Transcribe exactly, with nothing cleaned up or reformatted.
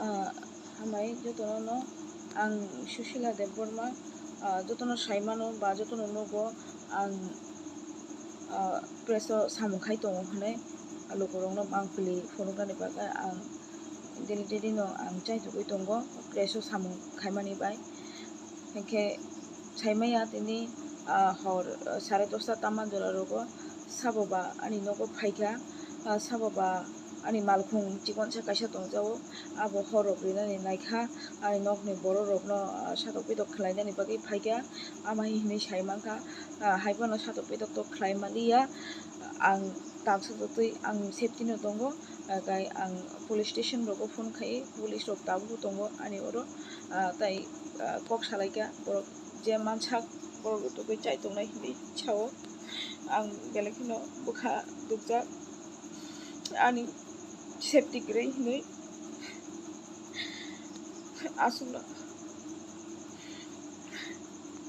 Ah, hambai jotono no ang Susila Debbarma, ah, jotono saimano ba jotono nogo ang, ah, press o samung khai tongo hinwi lukurokno mangpili phunuknani bagwi ang daily daily no ang chaitugwi tongo press o samung khaimani bai. Hinkhe saimaya tini, ah, hor, ah, sare dosta tama jora rogo sabo ba ani nogo phaikha, ah, sabo ba ani malkhung chikonsa kaisa tongjago, abo hor rok rinani naikha, ani nokni borok rokno, ah, satok pitok khlainani bagwi phaikha, ama hinwi sai mankha, ah, haiphano satok pitok to khlai manliya, ang taksa totwi ang safety no tongo, ah, tei ang police station rogo phone khai, police rok tabuk tongo ani oro, ah, tei, ah, kok salaikha borok je mansak borok rok togwi chai tongnai hinwi sao. Ang belai kheno bwkha dukjak ani safety kwrwi hinwi aswkno